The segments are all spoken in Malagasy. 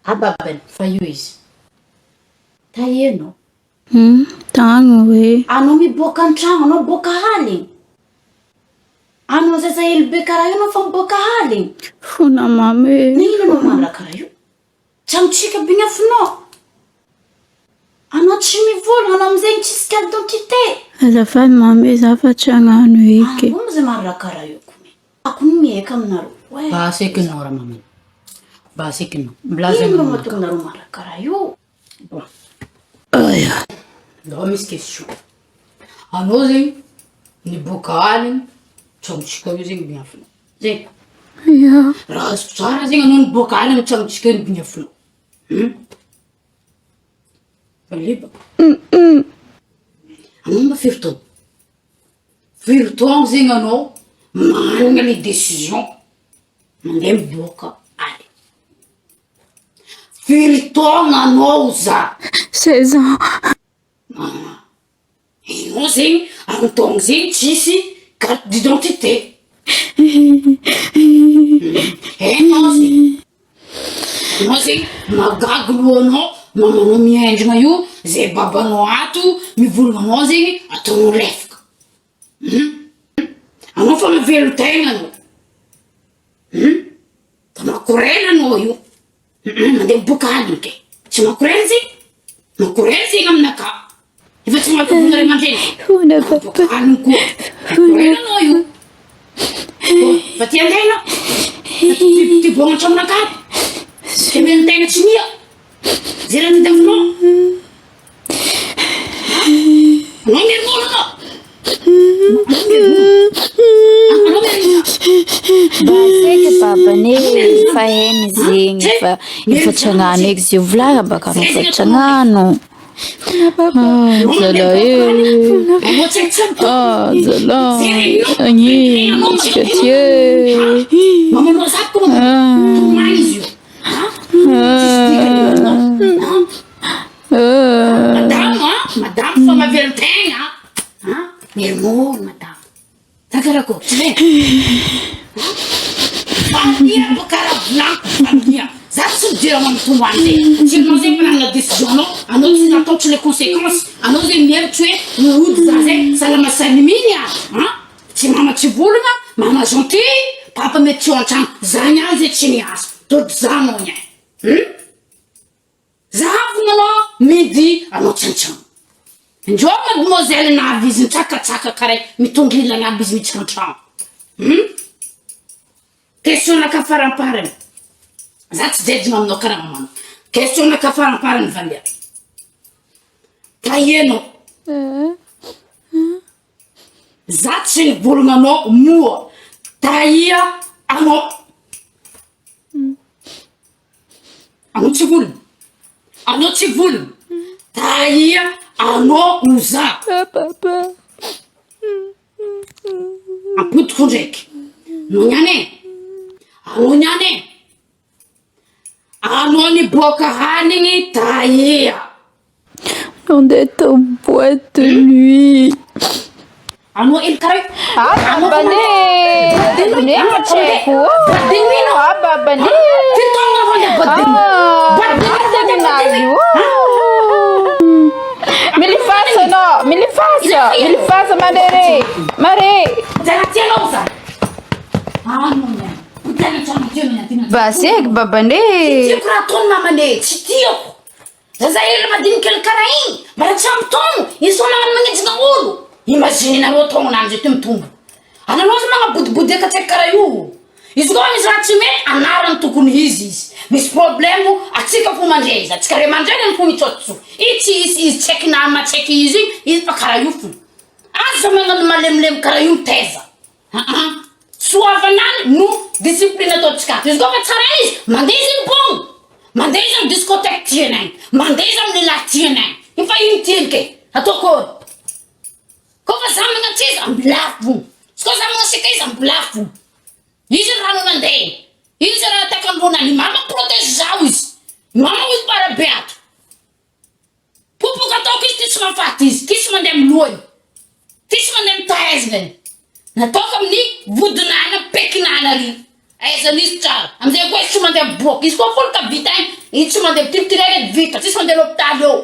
Ababany fa io izy. Tahianao. Hum, tagny hoe. Anao miboaka an-tragno, anao miboaka aligny. Anao zaza elo be karaha io anao fa miboaka aligny. Fona mamy e. Nagnino anao marina karaha io? Tragnontsika be ny afonao. Anao tsy mivolagna, anao amizegny tsisy carte d'identité. Azafady mamy e, za fa tsy hagnano eky. Anao amizay marina karaha io kony. Ako no mihaika aminareo. Oe. Basy eky nao ramamana. Basy eky nao. Milaza Ino anao mahatonga anareo marina karaha io? Bon. Aya. Ndao misy question. Anao zegny niboaka aligny, tragnontsika io zegny miafina. Zegny. Ya. Raha azoko tsara zegny anao niboaka aligny tragnontsika io miafina. Hum. Liba. Anao mba firy taogno? Firy taogno zegny anao managna le décision mandeha miboaka aligny? Firy taogno anao za? 16 ans. Ah, enao zegny amy taogno zegny tsisy carte d'identité. Hainao zegny. Anao zegny mahagaga lohanao mamanao miendrigna io, zay babanao ato mivolagna anao zegny ataonao lefaka. Hum, anao fa mavelon-tegna anao. Hum, fa makorela anao io. Hum, mandeha miboaka aligny ke. Tsy makorela zegny? Makorela zegny aminakahy. Efa tsy mahazo vola ray aman-dreny. Fona papa. Miboaka aligny koa. Makorela anao io. Fa ty andeha anao. Ty boagna an-tragnonakahy. Ty velon-tegna tsy mia. Zay raha tadiavinao. Anao mierignolo anao. Anao mierignolo. Basy eky babany e, fa hainy zegny fa efa tsy hagnano eky izy io, volagna baka anao fa tsy hagnano. Ah, zalahy e, ah zalahy, agnino antsika ty e. Ah. Ah. Madame a, madame fa mavelon-tegna a, mierignolo madame. Takarakôry, tsy ve? Valiha bôka raha volaniko valiha. Za tsy mijery anao mitomany zegny. Tsy anao zegny manana décision anao, anao tsy nataotry le conséquence. Anao zegny mieritry hoe mihody za zay salama saliminy a. An? Tsy mama tsy volagna, mama gentil, papa mety tsy ao an-tragno. Za niany zay tsy niasa. Tody za anao niany. Hum? Zahavina anao midi anao tsy an-tragno. Ndrô mademoiselle navy izy nitsakatsaka kare mitongilana aby izy miditra an-tragno. Hum? Question naka faramparany. Za tsy jejina aminao karaha mamanao. Question naka faramparany valia. Tahianao. Za tsy nivolagna anao moa tahia anao. Anao tsy volony. Anao tsy volony. Tahia anao ho za. Papa. Ampodiko ndraiky. Anao niany e. Anao niany e. Anao niboaka hanigny tahia. Nandeha tao boîte de nuit. Anao ely karaha Ah, babane! Nefa tsy haiko. Ah, babane! Ah, io. Milifasa anao, milifasa, milifasa marere, mare. Basy eky babane. Tiako raha ataony mamane, tsy tiako. Zazahely madinika kely karaha igny, mbola tsy ampy taogno, izy sao magnano magnenjika olo. Imagine-nareo taognonany zay ty mitombo. Anareo aza magnabodibody eka tsaiky karaha io. Izy koa misy raha tsy mety, anarany tokony izy izy. Misy problème, atsika fo mandre izy, atsika ray aman-dreniny fo mitsôtsô. I tsy izy, izy tsy haiky nama, tsy haiky izy igny, izy fa karaha io fo. Aza magnano malemilemy karaha io mitaiza. Aa soavana any no discipline ataontsika ato. Izy koa fa tsara izy, mandeha izy mipogno, mandeha izy amy discothèque tiany agny, mandeha izy amy lehilahy tiany agny. Io fa ino tiany ke? Atao akory? Koa fa za magnantso izy ambilafo. Izy koa za magnasiaka izy ambilafo. Izy rano nandeha. Izy raha atakandronany. Mama protège zaho izy. Mama hoy izy parabe ato. Popoka ataoko izy ty tsy mahafaty izy, ty tsy mandeha amin'ny lohany, ty tsy mandeha amin'ny tahaizany. Nataoko amin'ny vodin'ana, pekin'ana ary. Aiza misy tsara. Amizay koa izy tsy mandeha miboaka. Izy koa folo ka vita igny, izy tsy mandeha mitiritiry edy vita, tsisy mandeha l'hôpitaly eo.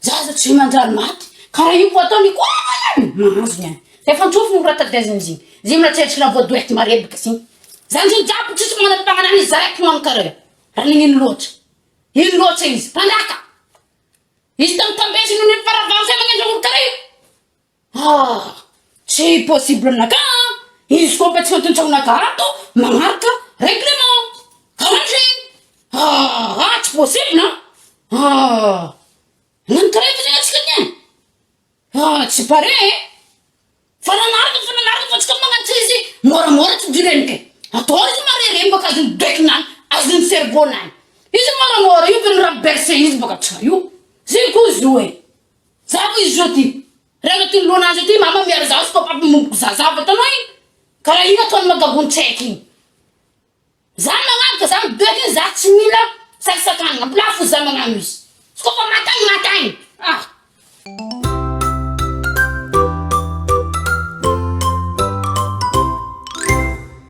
Zaza tsy manjary maty. Karaha io koa ataony koa ihany mahazo ny ainy. Efa antsofiny io raha tadiaziny izy igny. Izy mbola tsy haitsy voadoeky marebaka sy igny. Zany zegny jiaby tsisy manam-pagnanana izy zaraiky magnano karaha io. Raha nagnino loatra. Ino loatra izy. Mpanjaka. Izy tambitambezy noho ny faravalo zay magnendry olo karaha io. Ah! Tsy possible aminakahy an! Izy koa mba tsy anton-tsaonakahy ato magnaraka règlement! Karaha zegny! Ah! Tsy possible an! Ah! Hagnano karaha io ve zegny antsika niany? Ah! Tsy pare e! Fa nanaraka fa nanaraka fa antsika magnano tsy izy moramora tsy direniko e! Atao izy marere baka azon'ny bekinany, azon'ny cerveau-nany! Izy moramora io ve ny raha mi-bercer izy baka tsy io! Zegny koa izy io e! Za ko izy zao ty raha ty lohanazy aty mama miaro za sy papa manomboka zaza avy atanao igny karaha igny ataony magagon-tsaiky igny za magnano ka za midoeky igny za tsy mila sakasakanana ampilafo za magnano izy izy koa fa maty agny maty agny ah.